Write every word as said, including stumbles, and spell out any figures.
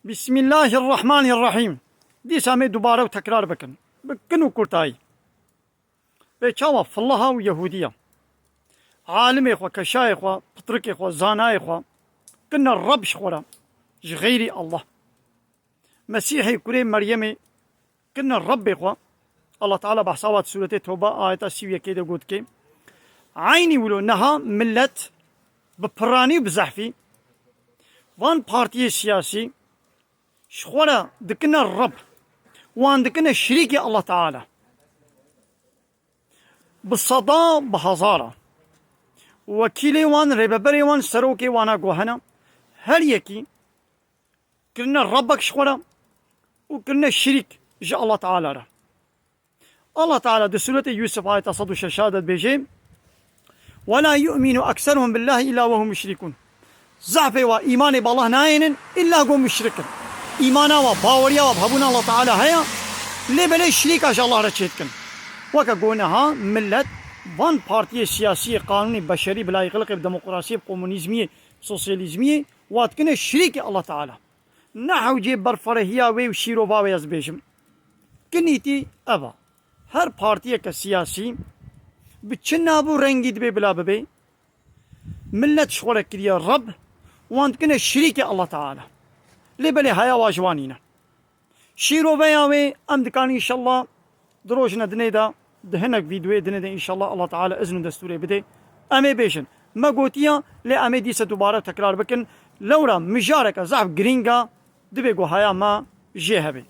Bismillahirrahmanirrahîm. Dîsa me dubare û tekrar bikin. Bi kin û kurtayî. Bê çawa fillaha û Yehûdiya, alimê xwe, keşayê xwe, pitrikê xwe, zanayê xwe, kinne Reb ji xwe re, ji xeyrî Allah. Mesîhê kurê Meryemê kinne Rebbê xwe. Allah Teala behsa wa di sûretê Tewba ayeta sî û yekê de got ke, eynî wilo niha millet bi piranî û bi zehfî van partiyê siyasî ji xwe re dikine Reb, wan dikine şirîkê Allah Teala. Bi seda, bi hezara. Wekîlê wan, rêveberê wan, serokê wana ku hene, her yekî kirine Rebbek ji xwe re û kirine şirîk ji Allah Teala re. Allah Teala di sûretê Yûsif ayeta sed û şeş de dibêje, "Ve la yu'minu ekseruhum billahi illa ve hum müşrikun." Zehfê wa îmanê bi Allah nayênin, illa ku müşrik in. Îmana wa, baweriya wa bi hebûna Allah Teala heye, lê belê şirîka ji Allah re çêdikin. Weke ku niha millet van partiyê siyasiyê, qanûnê beşerî, bi layîqliqê, bi demokrasiyê, bi komunîzmiyê, sosyalîzmiyê, wa dikine şirîkê Allah Teala. Ne hewcê berferehiya wê û şîrova wê ez bêjim. Kinîtî ev e. Her partiyeke siyasî bi çi nav û rengî dibê bila bibê, millet ji xwe re kiriye Reb, wan dikine şirîkê Allah Teala. Lê belê heya wa ji wan nîne. Şîroveya wê em dikarin înşallah di rojine dinê de, di hinek vîdeoyê dinê de înşallah Allah Teala izn û destûrê bidê, em ê bêjin. Me gotiya, lê em ê dîse dubare tekrar bikin. Lewra mijareke zehf girîng e, divê ku heya me jê hebe.